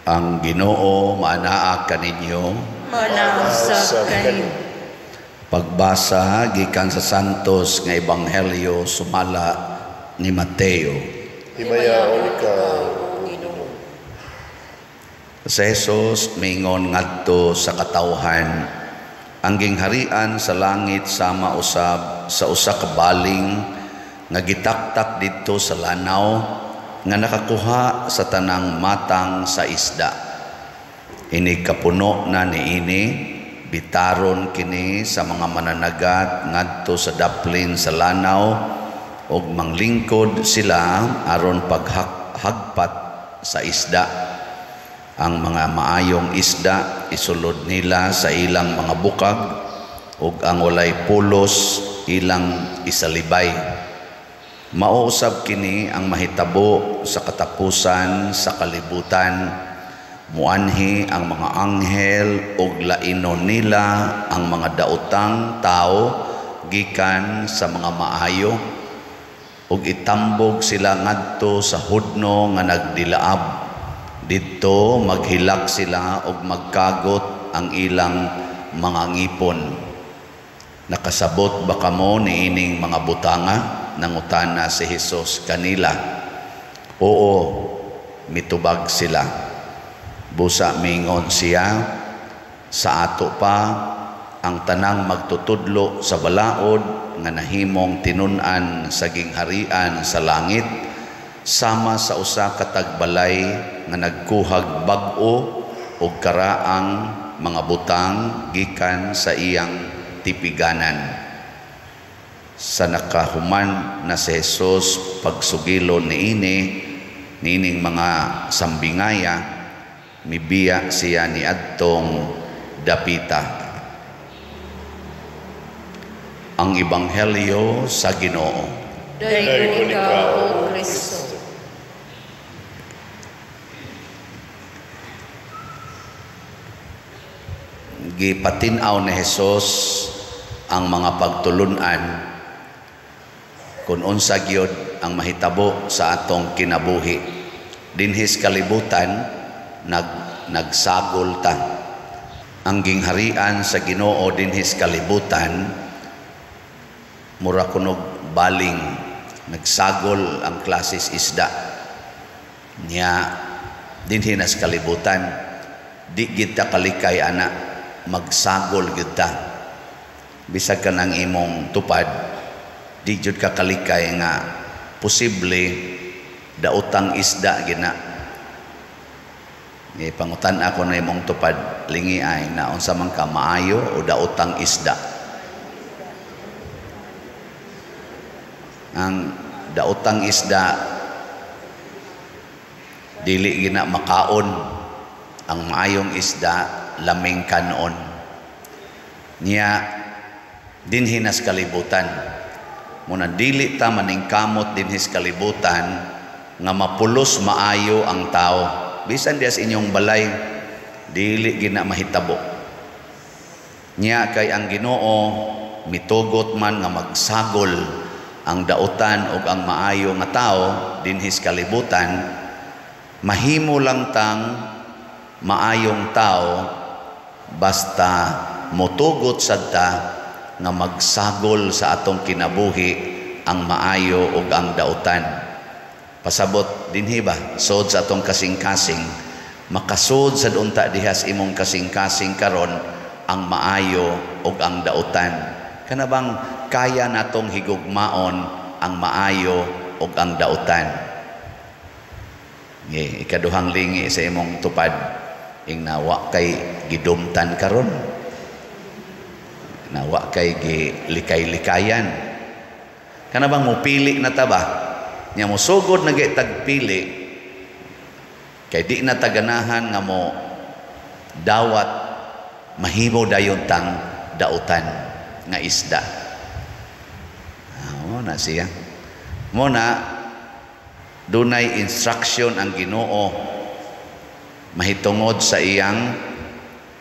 Ang Ginoo maanaa kaninyo. Manaa sab kanimo. Pagbasa gikan sa Santos nga Ebanghelyo sumala ni Mateo. Himayaon ikaw, O Ginoo. Si Jesus miingon ngadto sa katawhan, ang gingharian sa langit sama usab sa usa ka baling nga gitaktak didto sa lanaw nga nakakuha sa tanang matang sa isda. Ini kapuno na niini, bitaron kini sa mga mananagat ngadto sa daplin sa lanaw ug manglingkod sila aron paghagpat sa isda. Ang mga maayong isda isulod nila sa ilang mga bukag ug ang walay pulos ilang isalibay. Mao usab kini ang mahitabo sa katapusan sa kalibutan. Muanhi ang mga anghel ug lainon nila ang mga daotang tao gikan sa mga maayo ug itambog sila ngadto sa hudno nga nagdilaab. Didto maghilak sila ug magkagot ang ilang mga ngipon. Nakasabot ba kamo niining mga butanga? Nangutana si Jesus kanila. Oo, mitubag sila. Busa mingon siya, sa ato pa ang tanang magtutudlo sa balaod nga nahimong tinun-an sa gingharian sa langit, sama sa usa ka tagbalay nga nagkuhag bag-o og karaang mga butang gikan sa iyang tipiganan. Sa nakahuman na si Jesus pagsugilon niini niining mga sambingaya, mibiya siya niadtong dapita. Ang Ebanghelyo sa Ginoo. Daygon ikaw, O Kristo. Gipatin-aw ni Jesus ang mga pagtulunan kung unsa gyud ang mahitabo sa atong kinabuhi. Dinhis kalibutan nagsagol ta. Ang gingharian sa Ginoo dinhis kalibutan mura kunog baling, nagsagol ang klases isda. Nya dinhi nas kalibutan di gid ta kalikay ana, magsagol gid ta. Bisag ka nang imong tupad, di jud ka kalikay nga posible daotang isda gina. Pangutan ako na imong tupad, lingi ay na unsa man ka, maayo o daotang isda? Ang daotang isda dili gina makaon. Ang maayong isda laming kanon. Nya dinhi nas kalibutan. Muna dili ta maningkamot dinhi sa kalibutan nga mapulos maayo ang tao. Bisan dias inyong balay dili gina mahitabo. Nya kay ang Ginoo mitugot man nga magsagol ang daotan og ang maayo nga tao dinhi sa kalibutan, mahimo lang tang maayong tao basta motugot sad ta nga magsagol sa atong kinabuhi ang maayo ug ang daotan. Pasabot dinhi ba, sod sa atong kasing-kasing, makasod sad unta diha sa imong kasing-kasing karon ang maayo ug ang daotan. Kana bang kaya natong higugmaon ang maayo ug ang daotan? Nge, ikaduhang lingi sa imong tupad, ing nawa kay gidumtan karon, nawa kay gilikay-likayan. Kana bang mupili na ta ba? Nya mosugod na gay tagpili kay di na taganahan nga mo dawat mahimo dayon tang daotan nga isda. Mo na siya. Mo na dunay instruction ang Ginoo mahitungod sa iyang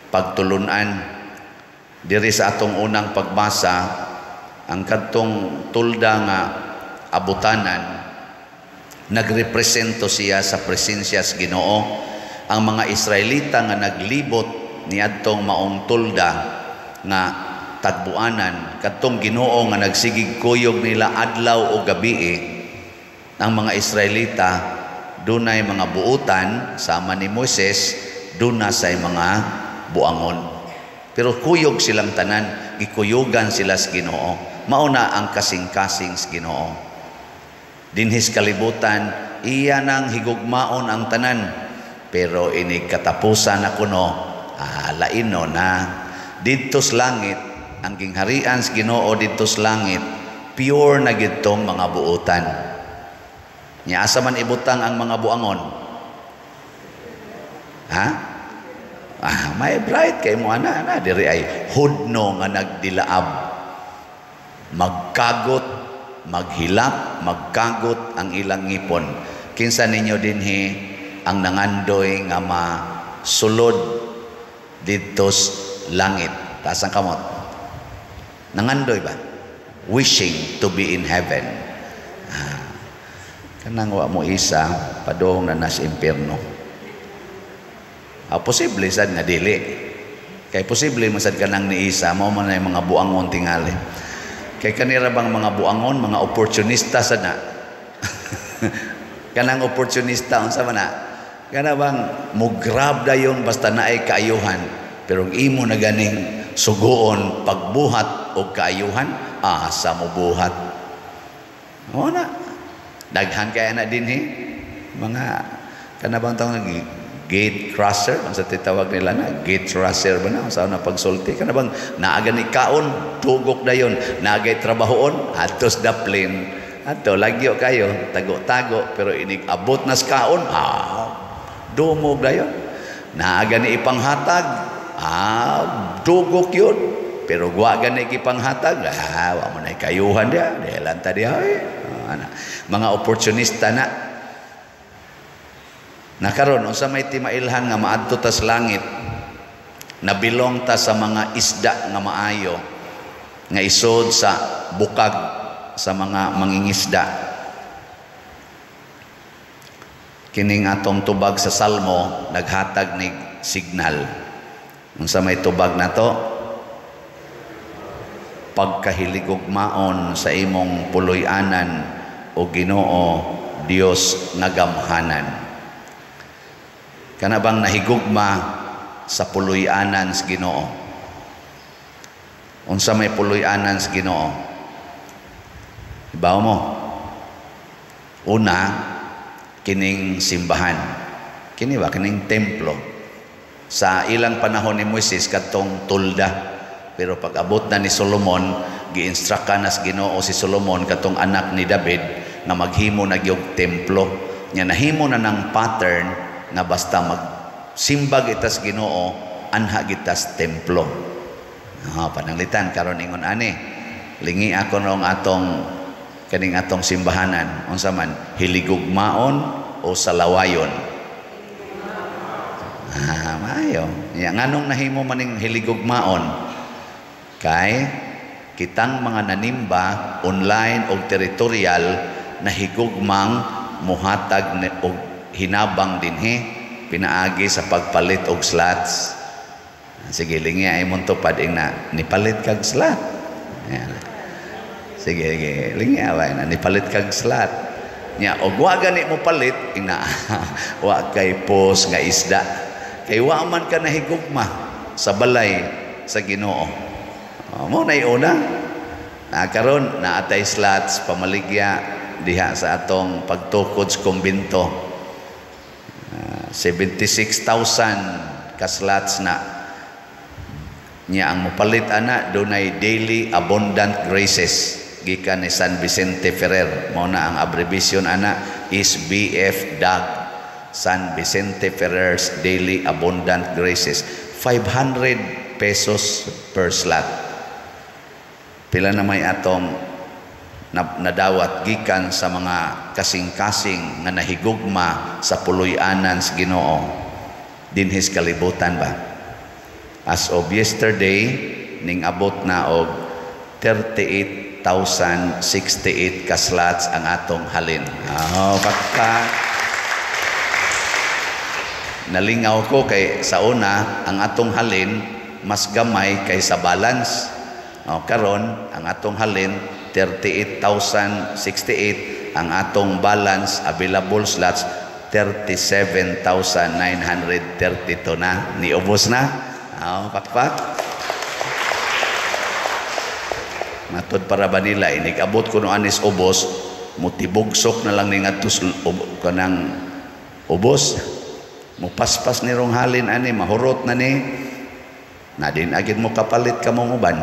pagtulunan. Diri sa atong unang pagbasa, ang kadtong tulda nga abutanan nagrepresento siya sa presensya sa Ginoo. Ang mga Israelita nga naglibot niadtong maong tulda nga tagbuanan, kadtong Ginoo nga nagsigig kuyog nila adlaw o gabi, ang mga Israelita dunay mga buutan sama ni Moises, duna say mga buangon. Pero kuyog silang tanan, gikuyugan sila sa Ginoo. Mao na ang kasing-kasing sa Ginoo. Dinhis kalibutan, iya nang higugmaon ang tanan. Pero inig katapusan na kuno, laino na. Didto sa langit, ang gingharian sa Ginoo didto sa langit, pure na gitong mga buutan. Nya asa man ibutang ang mga buangon? Ha? May bright kay mo ana na diri ay hudno nga nagdilaab. Magkagot, maghilak, magkagot ang ilang ngipon. Kinsa ninyo dinhi ang nangandoy nga masulod didto sa langit? Taas ang kamot. Nangandoy ba? Wishing to be in heaven. Kanang wa mo isa, padung na nas impierno. Posible sad nga dili. Kay posible man sad kanang ni isa, mao man ay mga buangon tingali. Kay kanira bang mga buangon, mga oportunista sad na. Kanang oportunista unsa man na? Kana bang mo grab dayon basta naay kaayuhan, pero ang imo na ganing sugoon pagbuhat og kaayuhan, asa mo buhat. Mao na. Daghan kaya na dinhi mga kana bang tawag gate crusher, ang sa titawag nila na gate crusher ba na sa na pagsulti, kana bang naa gani kaon tugok dayon, naagay trabahoon atos daplin, ato lagyo kayo tago-tago, pero inig abot nas kaon, dumog dayon, naa gani ipanghatag, dugok yun, pero wa gani ipanghatag, wa man ay kayuhan diha, dalan ta diha, ana. Mga oportunista na. Nakaron unsa may timailhan nga maadto tas langit, nabilong ta sa mga isda nga maayo nga isod sa bukag sa mga mangingisda. Kining atong tubag sa Salmo naghatag nig signal. Unsa may tubag nato? Pagkahiligugmaon sa imong puloy-anan o Ginoo Dios nga gamhanan. Kana bang nahigugma sa puloy-anan sa Ginoo? Unsa may puloy-anan sa Ginoo? Ibaw mo. Una, kining simbahan. Kini ba kining templo? Sa ilang panahon ni Moises kadtong tulda. Pero pag abot na ni Solomon, gi-instructan na sa Ginoo si Solomon katong anak ni David nga maghimo na gyud templo. Nya nahimo na ng pattern nga basta magsimbag itas Ginoo, anha gitas templo. Pananglitan karon ingon ani. Lingi ako nung atong kaning atong simbahanan, unsa man, hiligugmaon o salawayon? Maayo. Nya nganong nahimo maning hiligugmaon? Kay kitang mga nanimba online o territorial nahigugmang muhatag og hinabang dinhi pinaagi sa pagpalit og slots. Sige, lingi ay mong tupad ing na nipalit kag slot. Ayan. Sige, sige, lingi away na nipalit kag slot. Nya og wa gani mo palit ing na wa kay pos nga isda. Kay wa man ka nahigugma sa balay sa Ginoo. Mo na una. Na karon naatay slots pamaligya diha sa atong pagtukod sa kumbinto. 76,000 ka slots na. Nya ang mopalit ana dunay Daily Abundant Graces gikan ni San Vicente Ferrer. Mao na ang abbreviation ana is BF DAG, San Vicente Ferrer's Daily Abundant Graces. 500 pesos per slot. Pila na may atong nadawat gikan sa mga kasing-kasing nga nahigugma sa puloy-anan sa Ginoo dinhis kalibutan ba. As of yesterday, ning abot na og 38,068 ka slots ang atong halin. Oh, bakta. Nalingaw ko kay sa una ang atong halin mas gamay kaysa balance. O, karon ang atong halin 38,068, ang atong balance available slots 37,932 na. Niubos na. O, pakpak. Matod para ba nila inig-abot kuno anis ubos, mutibugsok na lang ni ngadto kanang ubos. Mupaspas ni rong halin ani, mahurot na ni. Na din agid mo kapalit kamong uban.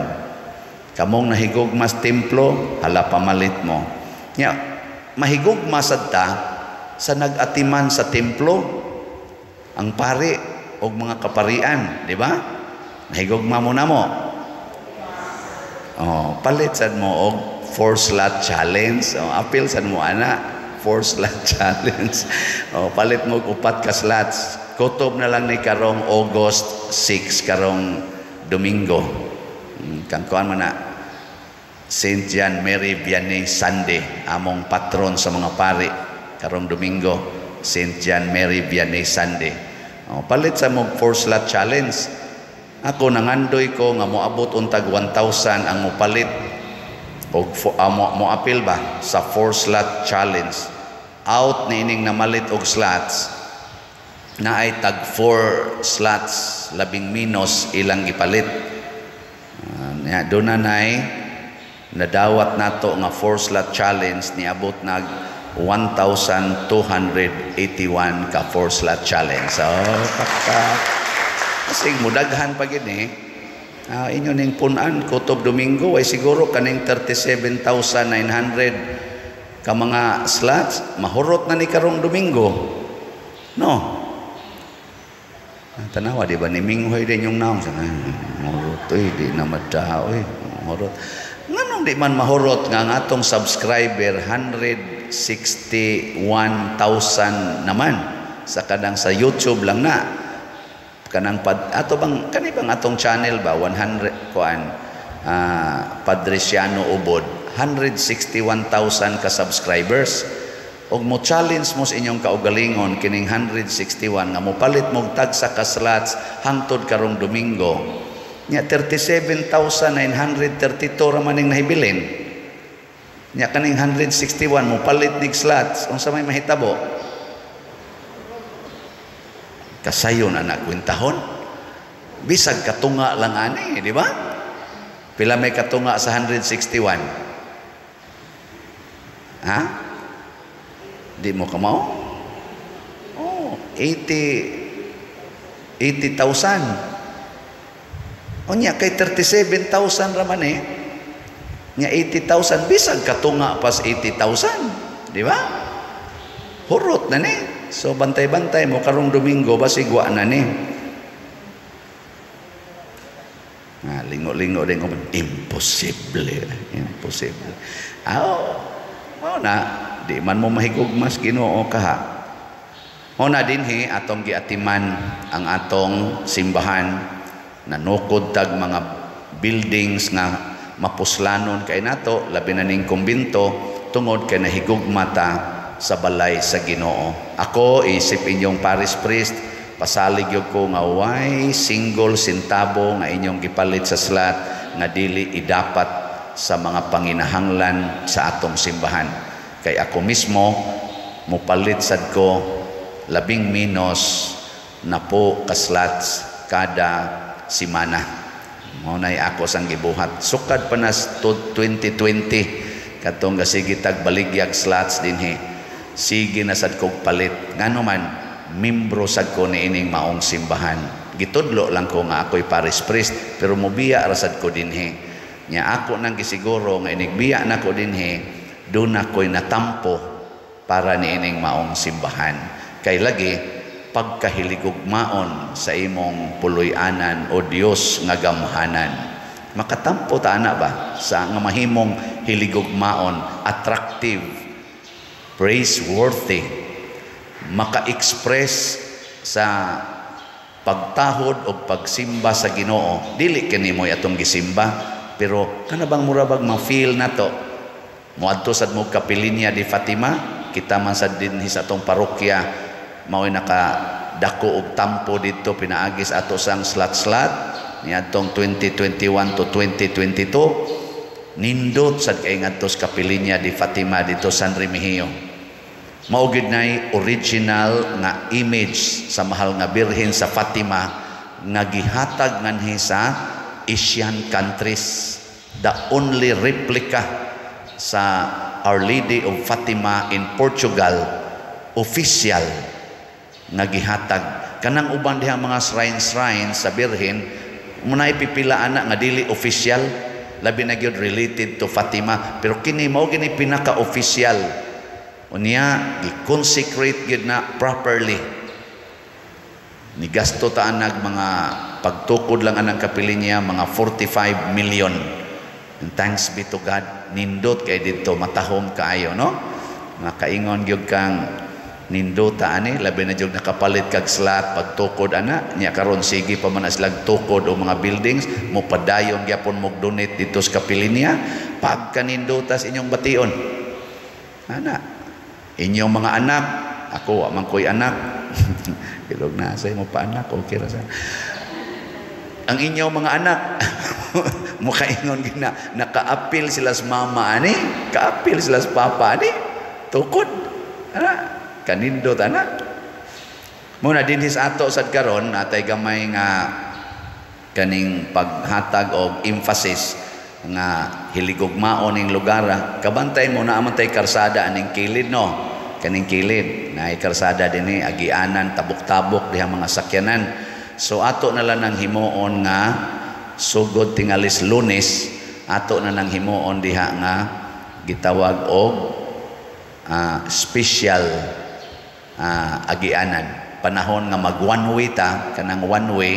Kamong nahigugmas templo, hala pamalit mo. Nya, mahigugma sad ta sa nag-atiman sa templo, ang pari og mga kaparian, di ba? Nahigugma mo na mo. Oh, palit sad mo og 4 slot challenge. Oh, apil sad mo ana, 4 slot challenge. Oh, palit mo og 4 ka slots. Kutob na lang ni karong August 6, karong Domingo. Kang kuan man na Saint John Mary Vianney Sunday, among patron sa mga pari karong Domingo, Saint John Mary Vianney Sunday. Oh, palit sa mo 4 slot challenge. Ako nangandoy ko nga moabot untag 1,000 ang mopalit og moapil ba sa 4 slot challenge. Out ni ining namalit og slots na ay tag 4 slots labing minus ilang gipalit. Doon na nay nadawat nato nga 4 slot challenge niabot nag 1,281 ka 4 slot challenge. So, pakpak. Kasi mudaghan pa gid ni. Inyo ning punan kutob Domingo ay siguro kaning 37,900 ka mga slots mahurot na ni karong Domingo. No. Tanawa di ba ni Minghoy din yung naong sa mahurot oy, di na madao oy, mahurot. Nganong di man mahurot nga ang atong subscriber 161,000 naman sa kanang sa YouTube lang na. Kanang pad, ato bang kani bang atong channel ba 100 kuan Padriciano Ubod 161,000 ka subscribers. Og mo challenge mo sa inyong kaugalingon kining 161 nga mopalit mo tagsa ka slots hangtod karong Domingo. Nya 37,932 ra man ning nahibilin. Nya kaning 161 mopalit nig slots, unsa may mahitabo? Kasayon anak kwentahon. Bisag katunga lang ani, di ba? Pila may katunga sa 161? Ha? Di mo kamao? Oh, 80,000. Unya kay 37,000 ra man eh. Nya 80,000 bisag katunga pas 80,000, di ba? Hurot na ni. So bantay-bantay mo karong Domingo basig wa na ni. Ah, lingo-lingo din ko, imposible, imposible. Aw, mao na di man mo mahigugmas Ginoo kaha. Mao na dinhi atong giatiman ang atong simbahan, nanukod tag mga buildings nga mapuslanon kay nato, labi na ning kumbinto tungod kay nahigugma ta sa balay sa Ginoo. Ako isip inyong parish priest, pasalig gyud ko nga way single sentabo nga inyong gipalit sa slot nga dili idapat sa mga panginahanglan sa atong simbahan. Kay ako mismo mopalit sad ko labing minos na po ka slots kada semana. Mao nay ako sang gibuhat. Sukad pa na 2020 katong gasige tag baligyag slots dinhi. Sige na sad kog palit. Ngano man membro sad ko niining maong simbahan. Gitudlo lang ko nga ako'y parish priest pero mobiya ra sad ko dinhi. Nya ako nang gisiguro nga inigbiya nako dinhi, doon ako'y natampo para niining maong simbahan. Kay lagi pagkahiligugmaon sa imong puloy-anan o Dios nga gamhanan. Makatampo ta ana ba sa nga mahimong hiligugmaon, attractive, praiseworthy, maka-express sa pagtahod o pagsimba sa Ginoo. Dili kini mo'y atong gisimba, pero kana bang mura bag ma-feel nato? Moadto sad mo Kapilinya di Fatima, kita man sad dinhi sa atong parokya mao'y naka dako og tampo didto pinaagi sa ato sang slot-slot niadtong 2021 to 2022. Nindot sad kay ngadto sa Kapilinya di Fatima didto San Remigio. Mao gid nay original nga image sa Mahal nga Birhen sa Fatima nga gihatag nganhi sa Asian countries, the only replica sa Our Lady of Fatima in Portugal, official nga gihatag. Kanang uban diha mga shrine shrine sa Birhen muna ipipila ana nga dili official, labi na gyud related to Fatima, pero kini mao gini pinaka official. Unya gi-consecrate gyud na properly. Ni gasto ta anag mga pagtukod lang anang kapilinya, mga 45 million. And thanks be to God, nindot kay didto, matahom kaayo, no? Makaingon gyud kang nindota ani, labi na jud nakapalit kag slot pagtukod ana. Nya karon sige pa man silag tukod o mga buildings, mo padayon gyapon mo donate didto sa kapilinya. Pagkanindutas inyong bation ana, inyong mga anak. Ako, wa man ko'y anak. Ilog na sa imo pa anak, okay ra sa ang inyong mga anak. Mukaingon gina nakaapil sila sa mama ani, kaapil sila sa papa ani, tukod ana, kanindot ana. Muna dinhi sa ato sad karon atay gamay nga kaning paghatag og emphasis nga hiligugmaon ning lugar. Kabantay mo na man tay karsada aning kilid, no? Kaning kilid naay karsada dinhi, agianan, tabok-tabok diha mga sakyanan. So ato na lang nang himuon nga sugod tingalis Lunes, ato na nang himuon diha nga gitawag og special agianan. Panahon nga mag one way ta, kanang one way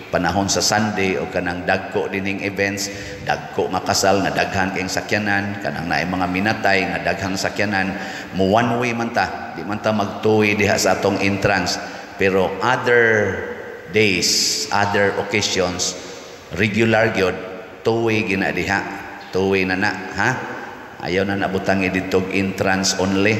panahon sa Sunday o kanang dagko dining events, dagko nga kasal nga daghan kayong sakyanan, kanang naay mga minatay nga daghang sakyanan, mo one way man ta, di man ta magtuwi diha sa atong entrance. Pero other days, other occasions, regular gyud, two-way gina diha, two-way na na, ha? Ayaw na nabutang didto entrance only.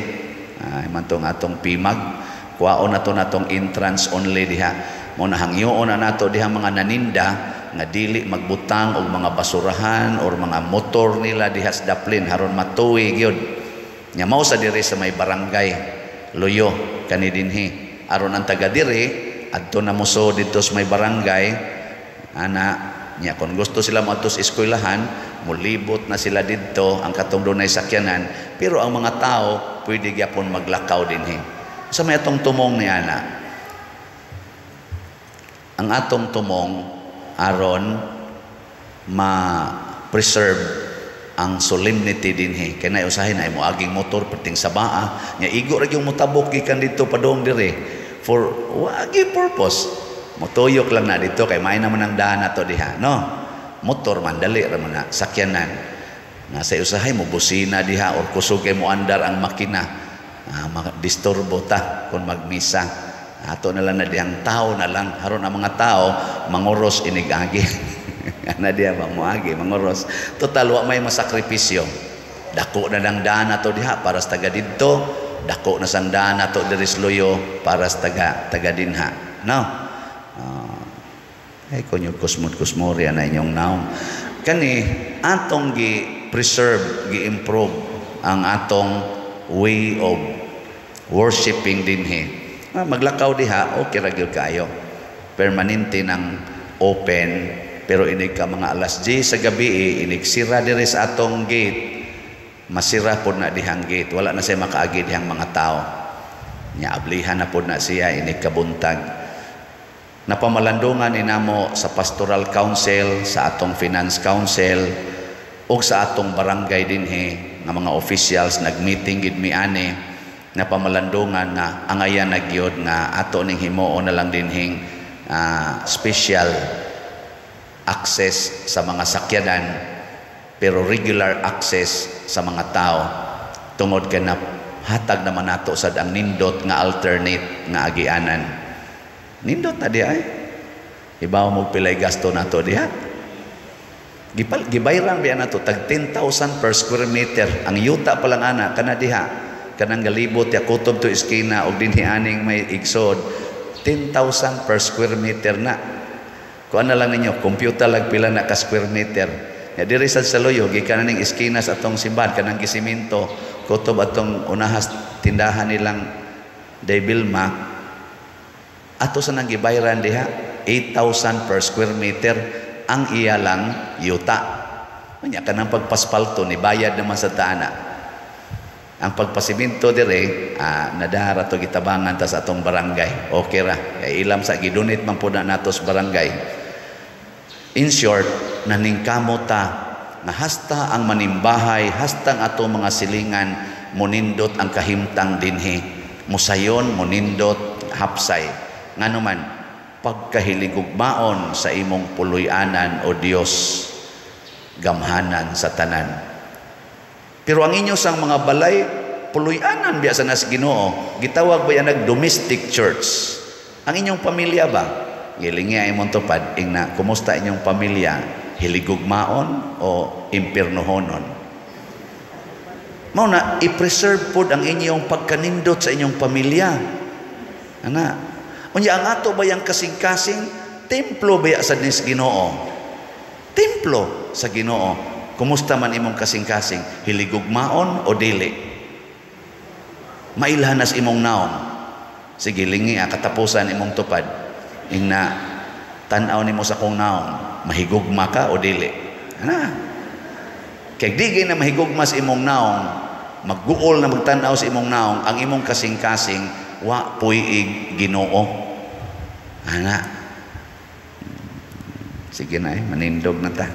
Ay man tong atong pimag, kuwaon na to natong entrance only diha. Mo na hangyoon na nato diha mga naninda nga dili magbutang og mga basurahan or mga motor nila diha sa daplin haron matuwi gyud. Nya mao sa diri sa may barangay Luyo kani dinhi, aron ang taga diri adto na moso didto sa may barangay ana. Nya kon gusto sila moadto sa eskwelahan, molibot na sila didto ang katong dunay sakyanan, pero ang mga tao pwede gyapon maglakaw dinhi. Sa may atong tumong ni ana, ang atong tumong aron ma-preserve ang solemnity dinhi, kay nay usahay na mo aging motor perting sa baa nya, igo ra gyud motabok gikan didto padung dire for wagi purpose. Motuyok lang na dito kay may naman ang daan nato diha, no? Motor man, dali ra man na sakyanan nga sa usahay mo busina diha or kusog kay mo andar ang makina, disturbo ta kung magmisa. Ato na lang na dihang tao na lang haron ang mga tao manguros inigagi ana diha ba, moagi manguros. Total wa may masakripisyo. Dako na lang daan nato diha para sa taga didto, dako na sang daan nato diri sa Luyo para sa taga taga dinha, no? Ay kunyo kusmod kusmori na inyong naong. Kani atong gi preserve, gi improve ang atong way of worshiping dinhi. Maglakaw diha, okay ra gyud kaayo. Permanente ng open, pero inig ka mga alas 10 sa gabi, inig sira diri sa atong gate, masira pod na dihang gate, wala na siya makaagi dihang mga tao. Nya ablihan na pod na siya inig kabuntag. Napamalandungan ni namo sa Pastoral Council, sa atong Finance Council, ug sa atong barangay dinhi nga mga officials, nag-meeting gid mi ani. Napamalandungan nga angayan na gyud nga ato ning himuon na lang dinhing special access sa mga sakyanan pero regular access sa mga tao, tungod kay na hatag naman nato sad ang nindot nga alternate nga agianan. Nindot na diha, eh. Ibaw mo pilay gasto nato diha. Gipal gibayran biya nato tag 10,000 per square meter ang yuta pa lang ana kana diha, kanang galibot ya kutob to iskina og dinhi aning may igsod. 10,000 per square meter na. Kuan na lang ninyo, computer lang pila na ka square meter. Ya diri sa Saluyo, gikan ning iskina sa atong simbahan kanang gisiminto, kutob atong unahas tindahan nilang Day Bilma, ato sa nang gibayaran diha 8,000 per square meter ang iya lang yuta. Unya kanang pagpaspalto ni bayad naman sa taana. Ang pagpasiminto dire, nadara to gitabangan ta sa atong barangay. Okay ra. Kay ilam sa gidonate man pud na nato sa barangay. In short, naningkamot ta nga hasta ang manimbahay, hasta ang ato mga silingan munindot ang kahimtang dinhi. Musayon, munindot, hapsay. Ngano man, pagkahiligugmaon sa imong puloy-anan o Dios, gamhanan sa tanan. Pero ang inyo sang mga balay, puloy-anan biya sa nas Ginoo. Gitawag ba yan nag domestic church? Ang inyong pamilya ba? Gilingi ay imong tupad, ingna, kumusta inyong pamilya? Hiligugmaon o impirnohonon? Mao na, i-preserve pod ang inyong pagkanindot sa inyong pamilya. Ana. Unya ang ato ba yang kasing-kasing templo ba sa nis Ginoo? Templo sa Ginoo. Kumusta man imong kasing-kasing? Hiligugmaon o dili? Mailhanas imong naong. Sige, lingi katapusan imong tupad. Ingna, tan-aw nimo sa kong naong, mahigugma ka o dili? Ana. Kay di na mahigugma sa imong naong, magguol na magtan-aw sa imong naong, ang imong kasing-kasing wa puy-ig Ginoo. Ana. Sige na manindog na ta.